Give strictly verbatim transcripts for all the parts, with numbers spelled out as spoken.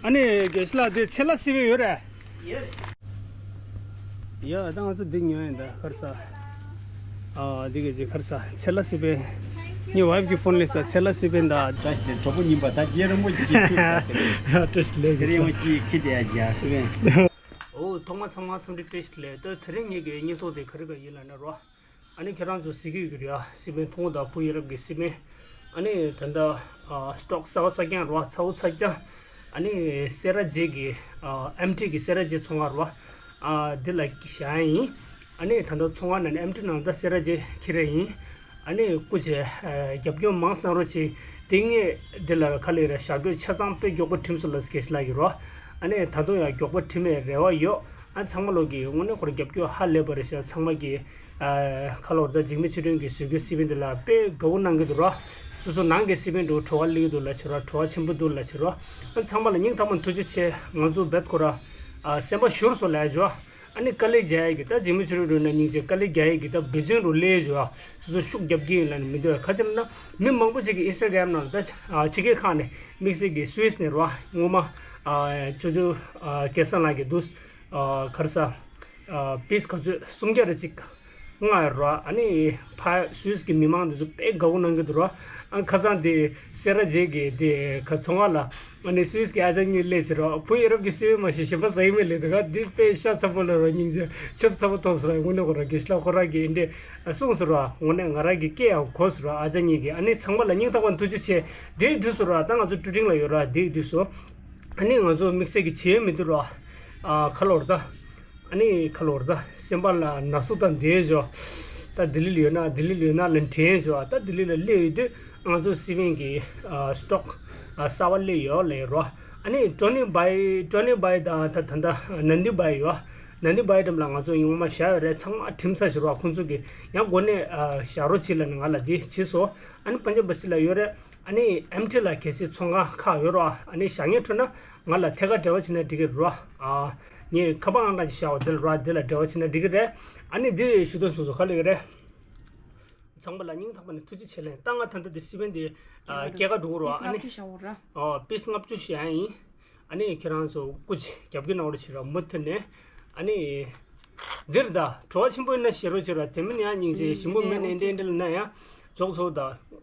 ཨ་ནི་དགེ་བཤེས་ལགས་དེ་ཚེ་ལྷ་སི་པན་ཡོད་རེད། ཡོད། ཡ་ད་ང་ཚོ་འདི་ཉོ་ཡིན་ད་ཁར་ས། ཨ་འདི་ག་ཅིག་ཁར་ས་ཚེ་ལྷ་སི་པན། ངའི་ཝའིཕ་གི་ཕོན་ལས་ས་ཚེ་ལྷ་སི་པན་ད། བཀྲ་ཤིས་བདེ་ལེགས་གྲོགས་པོ་ཉིན་པ་ད་རྗེ་རིན་པོ་ཆེ་ཁྱེད་ད་དེ་རིང་། བཀྲ་ཤིས་བདེ་ལེགས། དེ་རིང་ངོ་ཅི་ཁྱེད་དེ་ཡ་ཡ་སི་པན། ཨོ་ཐོག་མ་ཚང་མ་འཚམས་འདྲི་བཀྲ་ཤིས་བདེ་ལེགས། ད་དེ་རིང་ངེད་ཀྱི་བརྙན་ཐུང་དེ་ག་རེ་ག་ཡིན་ལབ་ན་རོ། ཨ་ནི་ཁྱེད་རང་ཚོ་གཟིགས་ཀྱི་ཡོད་ཀྱི་རེད་ཨ། སི་པན་ཐུང་དང་བུ་ཡ་རབས་ཀྱི་སི་པན། ཨ་ནི་ད་ལྟ་ཨ་སི་ཊོག་གསར་པ་གསར་རྐྱང་རོ་ཚ་བོ་ཚ་རྐྱང་། ཨ་ནི་སེ་ར་བྱེས་ཀྱི་ཨ་ཨེམ་ཊི་གི་སེ་ར་བྱེས་ཚོང་ཁང་རོ། ཨ་འདི་ལ་བཞག་ཡིན། ཨ་ནི་ད་ལྟ་ཚོང་ཁང་ནང་ནས་ཨེམ་ཊི་ནང་ད་སེ་ར་བྱེས་ཁྱེར་ཡིན། ཨ་ནི་སྐུ་མཁྱེན་ཨ་རྒྱབ་སྐྱོར་མང་གནང་རོགས་བྱེད། དེ་ངས་འདི་ལ་ཁ་ལས་ར་ཞབས་སྐྱོར་ཆ་ཚང་དཔེ་མགྱོགས་པོ་ཁྲིམས་སུ་ལ་སྐད་ཆ་ལབ་ཀྱི་རོ། ཨ་ནི་ད་དུང་ཡང་མགྱོགས་པོ་ཁྲིམས་ཡས་རེ་བ་ཡོད། ཨ་ཚང་མ་ལོག་གི་དངོས་གནས་ཁོ་རང་རྒྱབ་སྐྱོར་ཧ་ལས་པ་རེད་ཤག་ཚང་མ་གི་ཨ་ཁ་ལོར་ད་འཇིགས་མེད་ཆོས་སྒྲོན་གྱི་བཟོས་རྒྱུ་སི་པན་འདི་ལ་དཔེ་དགའ་བོ་གནང་གི་འདུག་རོ། སོ་སོ་ནང་གི་སི་པན་འདྲ་བོ་བྲོ་བ་སླེབས་ཀྱི་འདུག་ལབ་བྱེད་རོ། བྲོ་བ་ཆེན་པོ་འདུག་ལབ་བྱེད་རོ། ཨ་ཚང་མ་ལ་སྙིང་ཐག་པ་ནས་ཐུགས་རྗེ་ཆེ། ང་ཚོ་བེད་ཁོ་ར་ཨ་སེམས་པ་ཞུར་སོ་ལབ་བྱེད་རོ། ཨ་ནི་དཀའ་ལས་རྒྱག་ཡས་ཀྱི་ད་འཇིགས་མེད་ཆོས་སྒྲོན་ན་སྙིང་རྗེ། དཀའ་ལས་རྒྱག་ཡས་ཀྱི་ད་འབད་བརྩོན་རུ་སླེབས་བྱེད་རོ། སོ་སོ་ཤུགས་རྒྱབ་ཀྱི་ཡིན་ལབ་ནས་མི་འདོད་ཁ་ཆེ་ན། མི་མང་པོ་ཅིག་གི་ཨིན་སི་ཊ་གྷ་རམ་ནང་ད་ཕྱི་རྒྱལ་ཁག་ནས་དམིགས་བསལ་གྱི་སུད་སི་ནས་རོ། སྔོན་མ་ཅོ་ཅོ་སྐལ་བཟང་ལགས་ཀྱི་འདུག་ཨ་ག་རེ་ཟ། ཨ་པིས་ག་ཚོད་སུམ་བརྒྱ་རེ་གཅིག་མངགས་ཡོད་རོ། ཨ་ནི་ཕ་སུད་སི་གི་མི་མང་འདི་ཚོ་དཔེ་དགའ་བོ་གནང་གི་འདུག་རོ། ཨ་ཁ་སང་དེ་སེ་ར་བྱེས་ཀྱི་དེ་ག་ཚོང་ཁང་ལ་ཨ་ནི་སུད་སི་གི་ཨ་ཅག་གཉིས་སླེབས་ཕྱིན་རོ། བུ་ཡ་རབས་ཀྱི་སི་པན་མ་ཤེས་གཞན་པ་ཟ་ཡི་མེད་ལབ་འདུག་ག་འདི་དཔེ་ཤ་ཚ་པོ་ལ་རོ། སྙིང་རྗེ་ཆབ་ཚ་པོ་ཐོབ་སོང་ར། དངོས་གནས་ཁོ་ར་དགེ་བཤེས་ལགས་ཁོ་ར་གིས་འདི་འདྲས་གསུངས་སོང་རོ། དངོས་གནས་ང་ར་གི་སྐད་ཡང་གོ་སོང་རོ། ཨ་ཅག་གཉིས་ཀྱིས། ཨ་ནི་ཚང་མ་ལ་སྙིང་ཐག་པ་ནས་ཐུགས་རྗེ་ཆེ། དེའི་དུས་སུ་རོ་ད་ང་ཚོ་ཀྲུ་ཀྲིང་ལ་ཡོད་རོ། དེའི་དུས་སུ་ཨ་ནི་ང་ཚོ་དམིགས་བསལ་གྱི་བྱེད་ཡས་མི་འདུག་རོ། ཨ་ཁ་ལོར་ད། ཨ་ནི་ཁ་ལོར་ད་སེམས་པ་ལ་ན་ཟུག་དང་བསྡད་བྱས། ད་ལྡི་ལི་ལ་ཡོད་ན་ལྡི་ལི་ལ་ཡོད་ན་ལ་དྲན་བྱས། ད་ལྡི་ལི་ལ་སླེབས་ཡོད་དུས་ང་ཚོ་སི་པན་གྱི་ཨ་སི་ཊོག་ཨ་གསར་པ་སླེབས་ཡོད་ལབ་རོ། ཨ་ནི་ཀྲོ་ནི་བྷའི་ཀྲོ་ནི་བྷའི་དང་ད་ད་ད་ནན་དི་བྷའི་ཡོད། ནན་དི་བྷའི་འགྲམ་ལ་ང་ཚོ་ཡོང་མ་བཞག་ཡོད་རེད། ཚང་མ་ཁྲིམས་ས་བཞག་རོ། ཁོང་ཚོ་གིས་ཡང་འགོ་ནས་ཨ་བཞག་རོགས་བྱེད་ལབ་ནས་ང་ལ་འདི་བྱས་སོང་། ཨ་ནི་པན་ཇབ་བ་སི་ལ་ཡོད་རེད། ཨ་ནི་ཨེམ་ཊི་ལ་གལ་སྲིད་ཚོང་ཁང་ཁག་ཡོད་རོ། ཨ་ནི་བཞག་མཁན་འཕྲོད་ན་ང་ལ་ཐད་ཀར་འབྲེལ་བ་བྱེད་ན་འགྲིག་གི་རོ། ཨ་ངས་ཁ་པར་ཨང་གྲངས་ཅིག་བཞག་འོ་དེ་ལ་རོ། དེ་ལ་འབྲེལ་བ་བྱེད་ན་འགྲིག་གི་རེད། ཨ་ནི་འདི་ཞུ་དོན་ཚོ་ཚོ་ག་ལེ་གི་རེད། ཚང་མ་ལ་སྙིང་ཐག་པ་ནས་ཐུགས་རྗེ་ཆེ་ལན། ད་ང་ད་ལྟ་འདི་སི་པན་འདི་ཨ་སྐྱེལ་ག་འགྲོ་གི་རོ། ཨ་ནི་ཨོ་པིས་ལྔ་བཅུ་ཞིག་ཡང་ཡིན། ཨ་ནི་ཁྱེད་རང་ཚོ་སྐུ་མཁྱེན་རྒྱབ་ཀྱི་གནང་རོགས་བྱེད་རོགས། མུ་མཐུད་ནས་ཨ་ནི་འདིར་ད་བྲོ་བ་ཆེན་པོ་ཡིན་ན་བཞེས་རོགས་བྱེད་རོགས། དེ་མིན་ཡང་སྙིང་རྗེ་ཞིམ་པོ་མེད་ནས་འདྲེ་འདྲེ་ལ་ན་ཡང་འཇོག་ཚོགས་ད།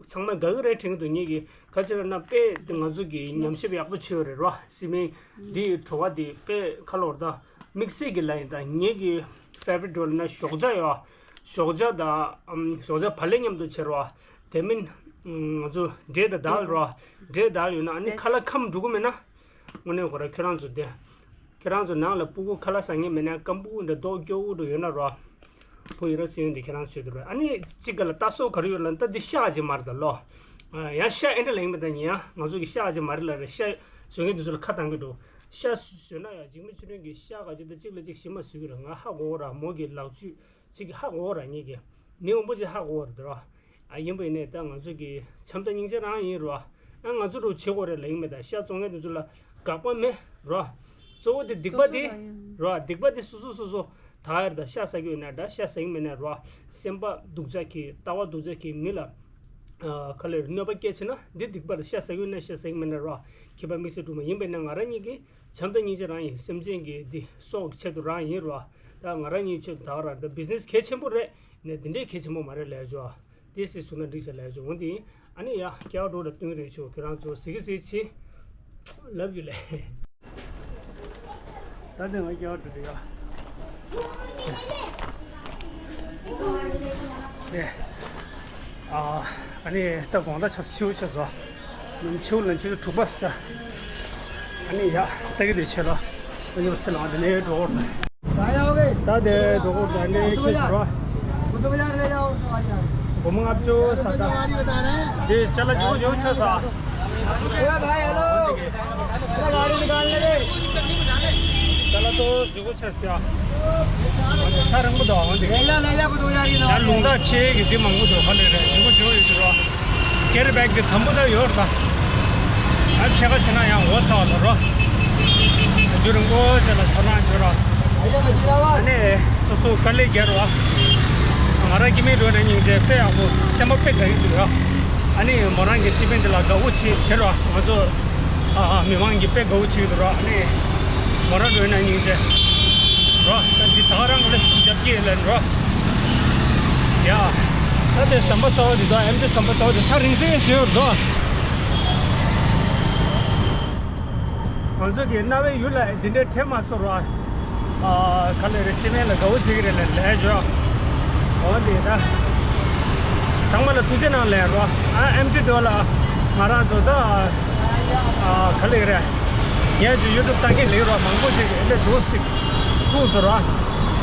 ཚང་མ་དགའ་གི་རེད་དྲན་གི་འདུག་ངེད་ཀྱི་ག་ཅི་ལབ་ན་དཔེ་དེ་ང་ཚོ་གི་ཉམས་ཞིབ་ཡག་པོ་བྱས་ཡོད་རེད་རོ། སི་པན་འདིའི་བྲོ་བ་དེ་དཔེ་ཁ་ལོར་ད་དམིགས་བསལ་གྱི་ལ་ཡིན། ད་ངེད་ཀྱི་ཕེ་ཝ་རི་ཊི་བྲོ་ལབ་ན་ཞོགས་ཇ་ཡོད། ཞོགས་ཇ་དང་ཨམ་ཞོགས་ཇ་བག་ལེབ་མཉམ་དུ་བྱེད་རོགས། དེ་མིན་ང་ཚོ་འབྲས་དང་དཱལ་རོགས། འབྲས་དཱལ་ཡོད་ན་ཨ་ནི་ཁ་ལག་ཁམ་འགྲོ་གི་མེད་ན། དངོས་གནས་ཁོ་ར་ཁྱེད་རང་ཚོ་དེ། ཁྱེད་རང་ཚོ་ནང་ལ་ཕྲུ་གུ་ཁ་ལག་ཟ་མཁན་མེད་ན་སྐམ་པོ་འདྲ་རྡོག་སྐྱོ་བོ་འདྲ་ཡོད་ན་རོགས། བུ་ཡིན་རོགས་སེ་ཡོད་འདི་ཁྱེད་རང་ཚོ་དེ་རོགས། ཨ་ནི་གཅིག་ག་ལ་ལྟ་སོགས་ག་རེ་ཡོད་ལབ་ན་ད་འདི་ཤ་གཅིག་མ་རེད་ད་ལོ། ཡང་ཤ་ཨེ་འདྲ་ལ་ཡིན་པ་ད་ཉིན་ཡང་ང་ཚོ་གི་ཤ་གཅིག་མ་རེད་ལབ་རེད། ཤ་བཟོ་མཁན་དེ་ཚོ་ལ་ཁ་བཏང་གི་འགྲོ། ཤ་བཟོས་ན་ཡང་འཇིགས་མེད་ཆོས་སྒྲོན་གྱི་ཤ་ག་ཅིག་ད་གཅིག་ལ་གཅིག་ཞིམ་མ་བཟོས་གི་རེད། ང་ཧ་གོ་གི་ར། མོ་གི་ལག་བཅུད་ཅིག་གི་ཧ་གོ་གི་ར། ངེད་ཀྱི་མི་མང་པོ་ཅིག་ཧ་གོ་གི་རེད་ར། ཨ་ཡིན་པ་ཡིན་ནས་ད་ང་ཚོ་གི་བྱམས་དང་སྙིང་རྗེ་རང་ཡིན་ར། ཨ་ང་ཚོ་རུ་བྱེད་དགོས་རེད་ལབ་ཡིན་མེད། ད་ཤ་བཙོང་མཁན་དེ་ཚོ་ལ་དགག་པ་མེད་ར། གཙོ་བོ་དེ་སྡིག་པ་དེ་ར། སྡིག་པ་དེ་སོ་སོ་སོ་སོ་ད་ཡར་ད་ཤ་ཟ་གི་ཡོད་ན་འདྲ། ཤ་ཟ་གི་མེད་ན་ར། སེམས་པ་སྡུག་ཅག་གི་ལྟ་བ་སྡུག་ཅག་གི་མི་ལ་ཨ་ག་ལེར་གནོད་པ་སྐྱེལ་ཆེ་ན་འདི་སྡིག་པ་རེད། ཤ་ཟ་གི་ཡོད་ན་ཤ་ཟ་གི་མེད་ན་ར། མཁས་པ་དམིགས་བསལ་སྒྲོལ་མ་ཡིན་པས་ན་ང་རང་ཉིད་ཀྱི་བྱམས་དང་སྙིང་རྗེ་རང་ཡིན། སེམས་ཅན་གྱི་འདི་སྲོག་གི་ཆེད་དུ་རང་ཡིན་ར། ད་ང་རང་ཉིད་ཆེད་དུ་ད་ག་རང་ད་བི་ཛི་ནེ་སི་གལ་ཆེན་པོ་རེད། ནས་འདི་འདྲའི་གལ་ཆེན་པོ་མ་རེད་ལབ་ཆོག་དེ་སྲིད་སུ་ན་འགྲིག་ཆ་ལབ་ཆོག་འོ་འདི་ཨ་ནི་ཡ་སྐྱེ་བ་འགྲོ་ལ་བསྟུན་རེད་ཆོག་ཁྱོད་རང་ཚོ་གཟིགས་གཟིགས་ཆེ། ལབ་ཡོད་ལས། ད་འདི་ང་སྐྱེ་བ་འགྲོ་རེད་ཡ། ཨ་ནི་ད་དགོང་དག་ཆ་ཚིའུ་ཆ་བཟོ། ནམ་ཕྱེད་ལན་ཆུ་དྲུག་པ་སི་ད། ཨ་ནི་ཡ་ལྟ་གི་རེད་ཆེ་ལ། ཨ་ནི་སི་ལང་དེ་ནས་འགྲོ་འོར་ད། ད་དེ་འགྲོ་འོར་ད་ནས་ཁྱེད་ཚོ། སྒོར་མོ་ལྔ་བཅུ་ས་ད། དེ་ཅ་ལག་ཇུ་ཇུ་ཆ་ས། ཅ་ལག་ཏོ་ཇུ་གོ་ཆ་ས། ཁ་རིང་པོ་འདུག་འོན་ཏེ། ཡང་ལུང་ཐག་ཆེ་གི་དེ་མང་པོ་འདུག་ཧ་ལས་རེད། ཇུ་གོ་ཇུ་ཡོད་ཅི་རོ། ཀེ་རི་བེག་དེ་དམ་པོ་ད་ཡོད་ར། ཨ་ཕྱེད་ཀ་ཕྱེ་ན་ཡང་འོ་ཚ་བ་ལ་རོ། རྒྱུ་རིང་པོ་ཅིག་ལ་ཚོར་སྣང་བྱོས་ར། ཨ་ནི་སོ་སོ་དཀའ་ལས་རྒྱག་རོ། ང་རང་སྐྱེ་དམན་འགྲོ་ནས་སྙིང་རྗེ་དཔེ་ཡག་པོ་སེམས་པ་དཔེ་དགའ་གི་འདུག་ར། ཨ་ནི་མོ་རང་གི་སི་པན་དེ་ལ་དགའ་བོ་བྱེད་བྱེད་རོ། ང་ཚོ་ ཨ་ཨ། མི་མང་གིས་དཔེ་དགའ་བོ་བྱེད་ཀྱི་འདུག་ར། ཨ་ནི་མོ་རང་འགྲོ་ན་སྙིང་རྗེ་ར། ད་འདི་ད་ག་རང་གི་ལ་ཞིག་རྒྱབ་ཀྱི་ཡོད་ལ་ར། ཡ། ད་དེ་ཟམ་པ་གསར་པ་འདི་དང་ཨེམ་ཆི་ཟམ་པ་གསར་པ་འདི་ཐག་རིང་སེ་བཟོས་ཡོད་འདུག་ང་ཚོ་གི་རྣ་བའི་ཡུལ་ལ་འདི་འདྲའི་དྲན་མ་སོང་ར། ཨ་ག་ལེ་རེད། སི་པན་ལ་དགའ་བོ་བྱེད་ཀྱི་རེད་ལ་ལས་ཞོ། འོ་འདི་ད། ཚང་མ་ལ་ཐུགས་རྗེ་གནང་ལས་རོ། ཨ་ཨེམ་ཆི་འདོད་ལ་ང་རང་ཚོ་ད། ཨ་ག་ལེ་རེད། ངས་ཀྱི་ཡུ་ཊུབ་ལྟ་མཁན་ལས་རོ་མང་པོ་ཞིག་ཨེ་འདྲ་འདུག་སྲིད། ཐུག་སོ་ར།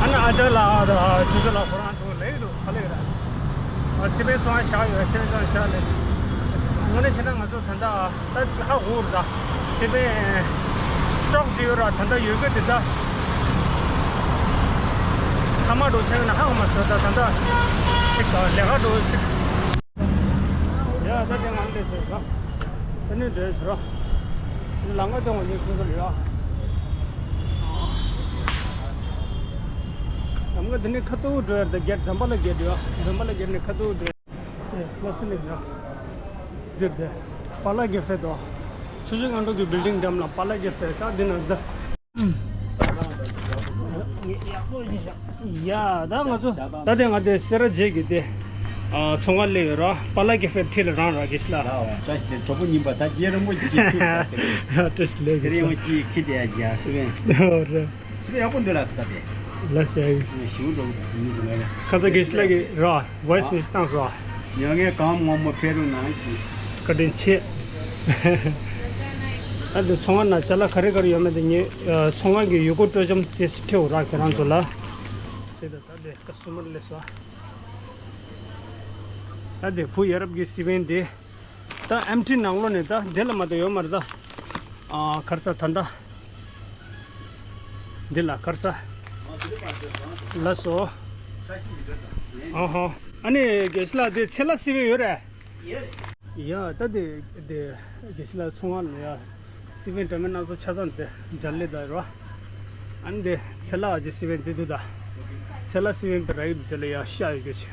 ཨ་ནི་ཨ་ཅག་ལ་ཨ་ད་ཅུ་ཅུ་ལ་ཁོ་རང་ཚོ་ལས་འདུག་ག་ལེ་རེད། ཨ་སི་པན་ཚོང་བཞག་ཡོད། སི་པན་ཚོང་བཞག་ལས། དངོས་གནས་བྱས་ན་ང་ཚོ་ད་ལྟ། ད་ཧ་གོ་ར། སི་པན་སི་ཊོག་ཅིག་ཡོད་ར། ད་ལྟ་ཡོད་གི་དེ་ད་ཐ་མག་འགྲོ་ཆེ་ན་ཧ་གོ་མ་སོང་། ད་ད་ལྟ་ཅིག་ལས་ཀ་འགྲོ་ཅིག་ཡ་ད་དེ་ང་འདྲེ་ཟེར་ར། ད་ནི་འདྲེ་ཟེར་ར། ལམ་ཁ་དེ་ང་ཡིན་ཁུ་ཁུ་ལ་ཡ། ལམ་ཁ་དེ་ནི་ཁ་ཐུག་འགྲོ་ཡ། ད་བརྒྱད་ཟམ་པ་ལ་བརྒྱད་འགྲོ་ཡ། ཟམ་པ་ལ་བརྒྱད་ནི་ཁ་ཐུག་འགྲོ་ཡ། ལ་སི་ནི་ཡ། འདིར་དེ། པཱ་ལ་ཀེ་ཧྥེ་དོ། ཆུ་ཆུ་སྔ་འགྲོ་གི་བིལ་ཌིང་འགྲམ་ལ་པཱ་ལ་ཀེ་ཧྥེ། ད་འདི་ན་ད། ཡ་ད་ང་ཚོ་ད་དེ་ང་དེ་སེ་ར་བྱེས་ཀྱི་དེ། ཨ་ཚོང་ཁང་སླེབས་ཡོད་ར། པཱ་ལ་ཀེ་ཧྥེ་འཁྲིས་ལ་རང་ར་གེ་ཤི་ལ། ད་ཨོ་བཀྲ་ཤིས་བདེ་ལེགས་གྲོགས་པོ་རྙིང་པ། ད་རྗེ་རིན་པོ་ཆེ་ཁྱེད་ད་དེ། བཀྲ་ཤིས་བདེ་ལེགས་དེ་རིང་ངོ་ཅི་ཁྱེད་དེ་ཡ་ཡ་སེ་བན། ཨོ་ར། སེ་བན་ཡག་པོ་འདུག་ལ་སེ་ད་དེ། ལ་སེ་ཡ་ཡི་ཞིའུ་འགྲོ་གི་འདུག་ཟིན་གི་འདུག་ལ། ཁ་ཚ་གེ་ཤི་ལ་གི་ར་ཝོ་ཡིས་མེ་སེ་ཇི་བཏང་སོང་། མྱ་ངན་གང་མང་མོ་ཕེབས་རོགས་གནང་ཅིག་བཀའ་དྲིན་ཆེ། ཨ་འདི་ཚོང་ཁང་ན་ཅ་ལག་ག་རེ་ག་རེ་ཡོད་མེད་དེ་ངས་ཚོང་ཁང་གི་ཡུལ་སྐོར་སྤྲོ་འཆམ་དེ་སི་ཁྲིའོ་ར་ཁྱེད་རང་ཚོ་ལ། སེ་ད་ད་དེ་ཀ་སི་ཊ་མར་སླེབས་སོང་། ད་དེ་བུ་ཡ་རབས་ཀྱི་སི་པན་དེ། ད་ཨེམ་ཆི་ནང་ལོགས་ནས་ད་དེ་ལ་མ་གཏོགས་ཡོད་མ་རེད་ད། ཨ་གར་ས་ད་ད། འདི་ལ་གར་ས། ལགས་སོ། ཨ་ཧོ། ཨ་ནི་དགེ་བཤེས་ལགས་དེ་ཚེ་ལ་སི་པན་ཡོད་རེད། ཡ་ད་དེ་དེ་དགེ་བཤེས་ལགས་ཚོང་ཁང་ལ་ཡ། སི་པན་འདྲ་མིན་སྣ་ཚོགས་ཆ་ཚང་དེ་འདྲ་ལེ་ད་རོ། ཨ་ནི་དེ་ཚེ་ལ་གི་སི་པན་དེ་དུ་ད། ཚེ་ལ་སི་པན་པའི་ར་ཡི་དེ་ལ་ཡ་ཤ་ཡོད་གི་ཆེ།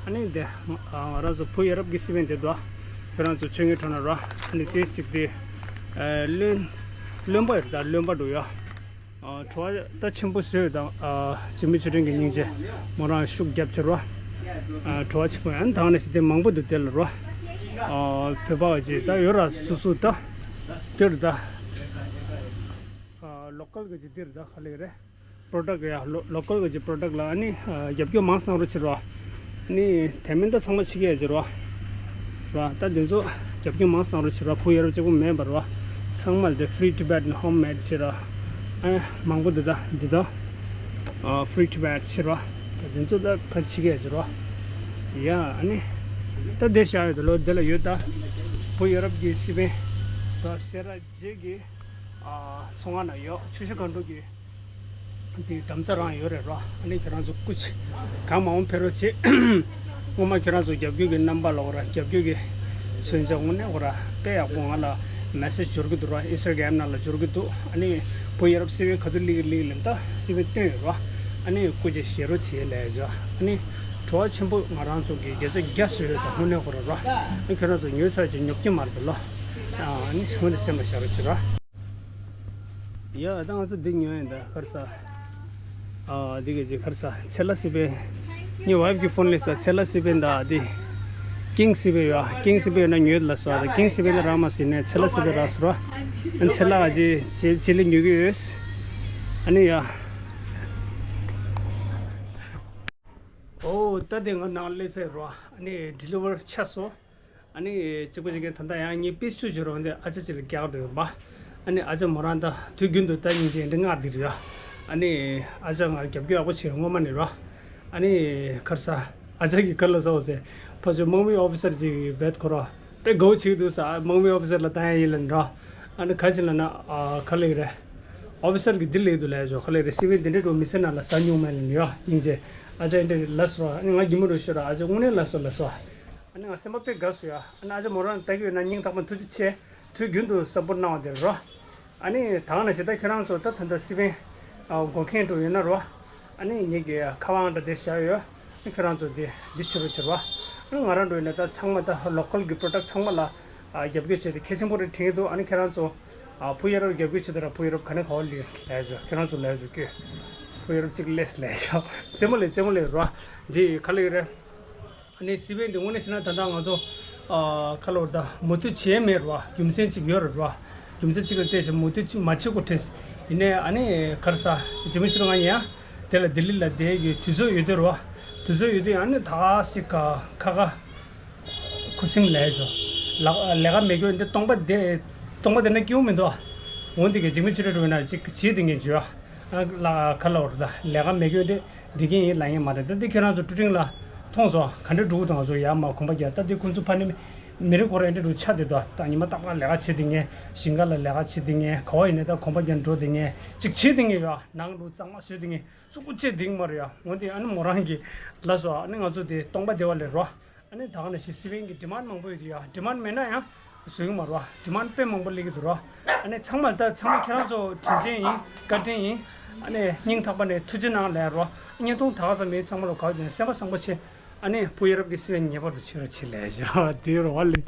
ཨ་ནི་དེ་ང་རང་ཚོ་བུ་ཡ་རབས་ཀྱི་སི་པན་དེ་དུ། ཁྱོད་རང་ཚོ་ཆོས་ངན་གྲོང་ན་རོ། ཨ་ནི་དེ་སིག་དེ། བློན། བློན་པ་ཡོད་ད་བློན་པ་འགྲོ་ཡ། ཨ་བྲོ་བ་ད་ཆེན་པོ་བཟོས་དང་། ཨ་འཇིགས་མེད་ཆོས་སྒྲོན་གྱི་སྙིང་རྗེ། མོ་རང་ཤུགས་རྒྱབ་ཕྱིར་བ། ཨ་བྲོ་བ་ཆེན་པོ་ཡང་དང་ནས་ཞིག་དེ་མང་པོ་འདུག་དེ་ལ་རོ། ཨ་བོད་པ་བ་ཅིག་ད་ཡོད་ར་སུ་སུ་ད། དེར་ད། ཨ་ལོ་ཀལ་གི་ཅིག་དེར་ད་ག་ལེ་རེད། པྲོ་ཌག་ཡ་ལོ་ལོ་ཀལ་གི་ཅིག་པྲོ་ཌག་ལ་ཨ་ནི་ཨ་རྒྱབ་སྐྱོར་མང་གནང་རོགས་བྱེད་རོགས། ནི་དེ་མིན་ད་ཚང་མ་ཕྱི་རྒྱལ་ཡ་ཅིག་རོགས། རོགས་ད་འདི་ཚོ་རྒྱབ་སྐྱོར་མང་གནང་རོགས་བྱེད་རོགས། བུ་ཡ་རབས་གཅིག་པུ་མེད་པར་རོགས། ཚང་མ་ལ་དེ་Free Tibetan Homemade བྱེད་རོགས། ཨ་མང་པོ་འདི་ད་འདི་ད་ཨ་Free Tibet བྱེད་རོགས། ད་འདི་ཚོ་ད་ཕ་ཕྱི་རྒྱལ་ཡ་ཅིག་རོགས། ཡ་ཨ་ནི་ད་དེ་བཞག་ཡོད་ད་ལོ་དེ་ལ་ཡོད་ད། བུ་ཡ་རབས་ཀྱི་སི་པན་ད་སེ་ར་བྱེས་ཀྱི་ཨ་ཚོང་ཁང་ན་ཡོད། ཆུ་ཤུར་སྒང་དྲུག་གི་དེ་འགྲམ་ཚ་རང་ཡོད་རེད་རོ། ཨ་ནི་ཁྱེད་རང་ཚོ་སྐུ་མཁྱེན་གང་མང་པོ་ཕེབས་རོགས་བྱེད། སྔོན་མ་ཁྱེད་རང་ཚོ་རྒྱབ་སྐྱོར་གྱི་རྣམ་པ་ལོག་ར་རྒྱབ་སྐྱོར་གྱི་མཚོན་ཆ་དངོས་གནས་ཁོ་ར་དཔེ་ཡག་པོ་ང་ལ་མེ་སེ་ཇི་འབྱོར་གྱི་འདུག་རོ། ཨིན་སི་ཊ་གྷ་རམ་ནང་ལ་འབྱོར་གྱི་འདུག་ཨ་ནི་བུ་ཡ་རབས་སི་པན་ག་དུས་སླེབས་ཀྱི་སླེབས་ཀྱི་ལབ་ད་སི་པན་བཏོན་ཡོད་རོ། ཨ་ནི་སྐུ་མཁྱེན་ཞེ་རོ་བྱེད་ལས་བྱ། ཨ་ནི་བྲོ་བ་ཆེན་པོ་ང་རང་ཚོ་གི་བརྒྱ་ཆ་བརྒྱ་བཟོས་ཡོད་ད་དངོས་གནས་ཁོ་ར་རོ། ཨ་ནི་ཁྱེད་རང་ཚོ་ཉོས་ཚར་གྱི་ཉོབ་ཀྱི་མ་རེད་ད་ལོ། ཨ་ནི་དངོས་གནས་སེམས་ལ་བཞག་རོགས་བྱེད་རོ། ཡ་ད་ང་ཚོ་འདི་ཉོས་ཡིན་ད་གར་ས། ཨ་འདི་ག་ཅིག་གར་ས་ཚེ་ལ་སི་པན། ངའི་ཝའིཕ་གི་ཕོན་སླེབས་ས་ཚེ་ལ་སི་པན་ད་འདི། ཀིང་སི་པན་ཡོད་ཨ། ཀིང་སི་པན་ཡོད་ན་ཉོས་ལ་སོ་ཨ། ད་ཀིང་སི་པན་ད་རག་མ་སོང་ནས་ཚེ་ལ་སི་པན་རག་སོ་ར། ཨ་ཚེ་ལ་ག་ཅིག་ཅི་ལི་ཉོ་གི་ཡོད། ཨ་ནི་ཡ། ཨོ་ད་དེ་ང་ནང་སླེབས་ཚར་རོ། ཨ་ནི་ཌི་ལི་ཝར་ཆགས་སོང་། ཨ་ནི་གཅིག་པ་གཅིག་རྐྱང་ད་ལྟ་ཡང་ངས་པིས་བཅུ་བྱོས་རོགས་འདི་ཨ་ཅག་ཅིག་ལ་རྒྱག་འགྲོ་ཡོད་པ། ཨ་ནི་ཨ་ཅག་མོ་རང་ད་དུས་རྒྱུན་དུ་ད་སྙིང་རྗེ་འདི་ངར་འདིར་ཡོད། ཨ་ནི་ཨ་ཅག་ང་རྒྱབ་སྐྱོར་ཡག་པོ་བྱེད་སྔོན་མ་ནས་རོ། ཨ་ནི་གར་ས་ཨ་ཅག་གིས་གར་ལ་ཟ་འོ་ཟེར། ཕ་ཆོས་དམག་མི་ཨོ་ཕི་སར་ཅིག་བེད་ཁོ་རོ། དཔེ་དགའ་བོ་བྱེད་ཀྱི་འདུག་ས། དམག་མི་ཨོ་ཕི་སར་ལ་ད་ཡང་ཡིན་ལན་རོ། ཨ་ནི་ག་ཅི་ལ་ན་ག་ལེགས་རེད། ཨོ་ཕི་སར་གི་འདི་ལེགས་འདུག་ལས་ཞོ་ག་ལེགས་རེད། སི་པན་འདི་འདྲའི་འགྲོ་མི་ཚེ་ནང་ལ་ཟ་མྱོང་མེད་ལན་ཡོ་སྙིང་རྗེ། ཨ་ཅག་འདི་ལ་སོ་ཨ་ནི་ང་གི་མོ་རུ་ཤོར་ཨ་ཅག་དངོས་གནས་ལ་སོ་ལ་སོ། ཨ་ནི་ང་སེམས་པ་དཔེ་དགའ་སོ་ཡ། ཨ་ནི་ཨ་ཅག་མོ་རང་ལྟ་གི་ཡོད་ན་སྙིང་ཐག་པ་ཐུགས་རྗེ་ཆེ། དུས་རྒྱུན་དུ་སབ་པོར་གནང་བ་དེ་རོ། ཨ་ནི་ད་ག་ནང་བཞིན་ད་ཁྱེད་རང་ཚོ་ད་ད་ལྟ་སི་པན་སྒོ་ཁེངས་འགྲོ་ཡོད་ན་རོ། ཨ་ནི་ངེད་ཀྱི་ཁ་པར་འདྲ་དེ་བཞག་ཡོད། ཨ་ནི་ཁྱེད་རང་ཚོ་དེ་འདི་བྱེད་རོགས་བྱེད་རོགས། ཨ་ནི་ང་རང་འགྲོ་ཡོད་ན་ད་ཚང་མ་ད་ལོ་ཀལ་གྱི་པྲོ་ཌག་ཚང་མ་ལ་རྒྱབ་སྐྱོར་བྱས་ཏེ་གལ་ཆེན་པོ་རེད་དྲན་གྱི་འདུག་ཨ་ནི་ཁྱེད་རང་ཚོ་ ཨ་ཕུ་ཡ་རབ་རྒྱབ་སྐྱོར་བྱེད་དུས་ར་ཕུ་ཡ་རབ་ག་ནས་ག་བ་ལི་ལས་ཞོ། ཁྱེད་རང་ཚོ་ལས་ཞོ་ཀྱོ། ཕུ་ཡ་རབ་གཅིག་ལས་ལས་ཞོ། རྩེད་མོ་ལས་རྩེད་མོ་ལས་རོ། འདི་ག་ལ་ཡོད་རེད། ཨ་ནི་སི་པན་འདི་དངོས་གནས་བྱས་ན་ད་ལྟ་ང་ཚོ་ཨ་ག་ལ་ཡོད་རེད། ད་མུ་མཐུད་བྱས་མེད་རོ། རྒྱུ་མཚན་གཅིག་ཡོད་རེད་རོ། རྒྱུ་མཚན་གཅིག་ལ་བལྟས་ཤིང་མུ་མཐུད་གཅིག་མ་བྱེད་དགོས་དྲན། ཡིན་ནའི་ཨ་ནི་ག་རེ་ཟ། རྗེ་མི་ཤི་རོ་ང་ཡིན་ཡ། དེ་ལ་ལྡི་ལི་ལ་བསྡད་ཡོད་དུས་ཚོད་ཡོད་དུས་རོ། དུས་ཚོད་ཡོད་དུས་ཨ་ནི་ད་ཞིག་ག་ཁ་ཁ། ཁུ་སིམ་ལས་ཞོ། ལ་ལས་ཀ་མེད་རྒྱུ་འདི་སྟོང་པ་དེ། སྟོང་པ་དེ་ན་སྐྱིད་པོ་མི་འདུག་འོན་ཏེ་གི་རྗེ་མི་ཤི་རོ་འགྲོ་ན་ཅིག་བྱེད་དེ་ངས་བརྗོད། ཨ་ལ་ཁ་ལ་འོར་ད་ལས་ཀ་མེད་རྒྱུ་འདི་འདི་གིན་ཡིན་ལ་ཡིན་མ་རེད། ད་འདི་ཁྱེད་རང་ཚོ་ཀྲུ་ཀྲིང་ལ་མཐོང་སོང་། ག་འདྲ་འགྲོ་གི་འདུག་ང་ཚོ་ཡར་མར་གོམ་པ་རྒྱག་ད་འདི་ཁོང་ཚོ་ཕ་ནི་མི་རེ་ཁོ་ར་འདི་འགྲོ་ཆ་དེ་དོ། ད་ཉི་མ་རྟག་པར་ལས་ཀ་བྱེད་དེ་ངས། ཞིང་ཁ་ལ་ལས་ཀ་བྱེད་དེ་ངས། ག་བ་ཡིན་ནའི་ད་གོམ་པ་རྒྱག་འགྲོ་དེ་ངས། ཅིག་བྱེད་དེ་ངས་ཡོད། ནང་ལུ་གཙང་མ་བཟོས་དེ་ངས། གཙུག་པུ་ཅེ་དིང་མ་རེད་ཡ། འོན་ཏེ་ཨ་ནི་མོ་རང་གི་ལ་སོ། ཨ་ནི་ང་ཚོ་དེ་སྟོང་པ་བདེ་བ་ལས་རོ། ཨ་ནི་ད་ག་ནང་བཞིན་སི་པན་གྱི་ཌི་མཱན་མང་པོ་ཡོད་དུས་ཡ། ཌི་མཱན་མེད་ན་ཡང་བཟོ་གི་མ་རོ། ཌི་མཱན་དཔེ་མང་པོ་སླེབས་ཀྱི་འདུག་རོ། ཨ་ནི་ཚང་མ་ད་ཚང་མ་ཁྱེད་རང་ཚོ་དྲིན་ཆེན་ཡིན། བཀའ་དྲིན་ཡིན། ཨ་ནི་སྙིང་ཐག་པ་ནས་ཐུགས་རྗེ་གནང་ལབ་རོ། བརྙན་ཐུང་ད་ག་ཙམ་མིན་ཚང་མ་ལ་དགའ་བོ་དེ་སེམས་པ་བཟང་པོ་བྱེད། ཨ་ནི་ཕུ་ཡ་རབ་ཀྱི་སི་པན་ངེས་པར་དུ་ཆོས་ར་བྱེད་ལས་བྱ་དེ་རོ་བ་ལེ།